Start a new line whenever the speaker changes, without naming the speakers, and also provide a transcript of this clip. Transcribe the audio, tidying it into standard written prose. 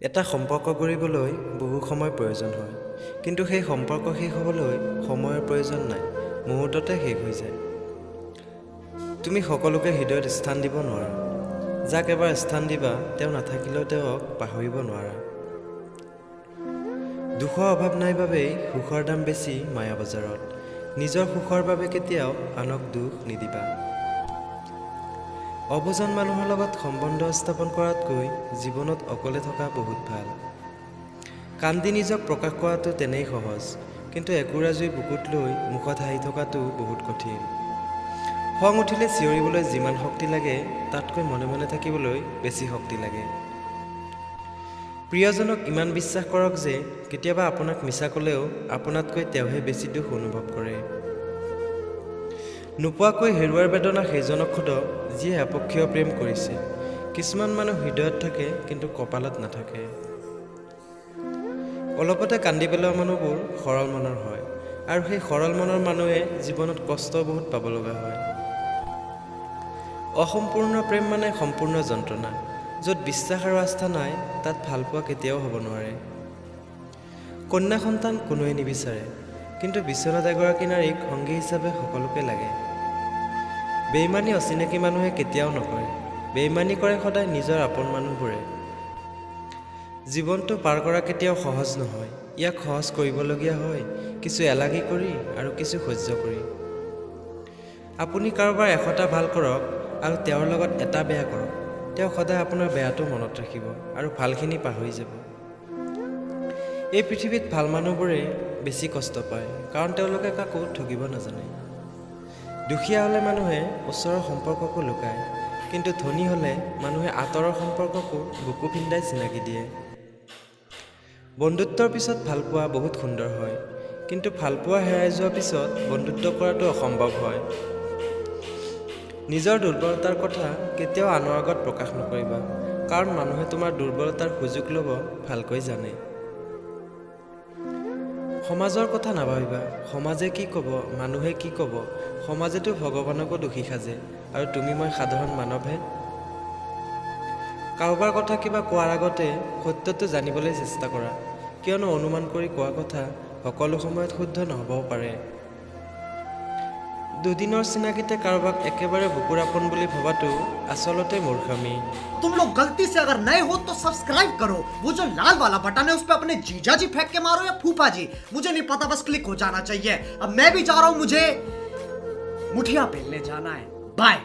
এটা সম্পৰ্ক গঢ়িবলৈ বহু সময় প্ৰয়োজন হয়, কিন্তু সেই সম্পৰ্ক শেষ হ'বলৈ সময়ৰ প্ৰয়োজন নাই, মুহূৰ্ততে শেষ হৈ যায়। তুমি সকলোকে হৃদয়ত স্থান দিব নোৱাৰা। যাক এবাৰ স্থান দিবা, তেওঁ নাথাকিলেও তেওঁক পাহৰিব নোৱাৰা। দুখৰ অভাৱ নাই বাবেই সুখৰ দাম বেছি মায়া বজাৰত। নিজৰ সুখৰ বাবে কেতিয়াও আনক দুখ নিদিবা। অবুজন মানুহৰ লগত সম্বন্ধ স্থাপন কৰাতকৈ জীৱনত অকলে থকা বহুত ভাল। কান্দি নিজক প্ৰকাশ কৰাটো তেনেই সহজ, কিন্তু একুৰা জুই বুকুত লৈ মুখত হাঁহি থকাটো বহুত কঠিন। খং উঠিলে চিঞৰিবলৈ যিমান শক্তি লাগে, তাতকৈ মনে মনে থাকিবলৈ বেছি শক্তি লাগে। প্ৰিয়জনক ইমান বিশ্বাস কৰক যে কেতিয়াবা আপোনাক মিছা ক'লেও আপোনাতকৈ তেওঁহে বেছি দুখ অনুভৱ কৰে। নোপোৱাকৈ হেৰুৱাৰ বেদনা সেইজনক সোধক যিয়ে আপক্ষীয় প্ৰেম কৰিছে। কিছুমান মানুহ হৃদয়ত থাকে, কিন্তু কপালত নাথাকে। অলপতে কান্দি পেলোৱা মানুহবোৰ সৰল মনৰ হয় আৰু সেই সৰল মনৰ মানুহে জীৱনত কষ্ট বহুত পাব লগা হয়। অসম্পূৰ্ণ প্ৰেম মানে সম্পূৰ্ণ যন্ত্ৰণা। য'ত বিশ্বাস আৰু আস্থা নাই, তাত ভালপোৱা কেতিয়াও হ'ব নোৱাৰে। কন্যা সন্তান কোনোৱে নিবিচাৰে, কিন্তু বিচনাত এগৰাকী নাৰীক সংগী হিচাপে সকলোকে লাগে। বেইমানী অচিনাকি মানুহে কেতিয়াও নকৰে, বেইমানী কৰে সদায় নিজৰ আপোন মানুহবোৰে। জীৱনটো পাৰ কৰা কেতিয়াও সহজ নহয়। ইয়াক সহজ কৰিবলগীয়া হয় কিছু এলাগী কৰি আৰু কিছু সহ্য কৰি। আপুনি কাৰোবাৰ 100টা ভাল কৰক আৰু তেওঁৰ লগত এটা বেয়া কৰক, তেওঁ সদায় আপোনাৰ বেয়াটো মনত ৰাখিব আৰু ভালখিনি পাহৰি যাব। এই পৃথিৱীত ভাল মানুহবোৰে বেছি কষ্ট পায়, কাৰণ তেওঁলোকে কাকো ঠগিব নাজানে। দুখীয়া হ'লে মানুহে ওচৰৰ সম্পৰ্ককো লুকায়, কিন্তু ধনী হ'লে মানুহে আঁতৰৰ সম্পৰ্ককো বুকু ফিন্দাই চিনাকি দিয়ে। বন্ধুত্বৰ পিছত ভালপোৱা বহুত সুন্দৰ হয়, কিন্তু ভালপোৱা হেৰাই যোৱাৰ পিছত বন্ধুত্ব কৰাটো অসম্ভৱ হয়। নিজৰ দুৰ্বলতাৰ কথা কেতিয়াও আনৰ আগত প্ৰকাশ নকৰিবা, কাৰণ মানুহে তোমাৰ দুৰ্বলতাৰ সুযোগ ল'ব ভালকৈ জানে। সমাজৰ কথা নাভাবিবা। সমাজে কি ক'ব, মানুহে কি ক'ব? সমাজেতো ভগৱানকো দোষী সাজে আৰু তুমি মই সাধাৰণ মানৱহে। কাৰোবাৰ কথা কিবা কোৱাৰ আগতে সত্যটো জানিবলৈ চেষ্টা কৰা, কিয়নো অনুমান কৰি কোৱা কথা সকলো সময়ত শুদ্ধ নহ'বও পাৰে। দুদিনৰ চিনাকিতে কাৰোবাক একেবাৰে বুকুৰ আপোন বুলি ভবাটো আচলতে মূৰ্খামি।
तुम लोग गलती से अगर नए हो तो सब्सक्राइब करो, वो जो लाल वाला बटन है उस पर अपने जीजा जी फेंक के मारो या फूफा जी, मुझे नहीं पता, बस क्लिक हो जाना चाहिए। अब मैं भी जा रहा हूं, मुझे मुठिया पेलने जाना है। बाय।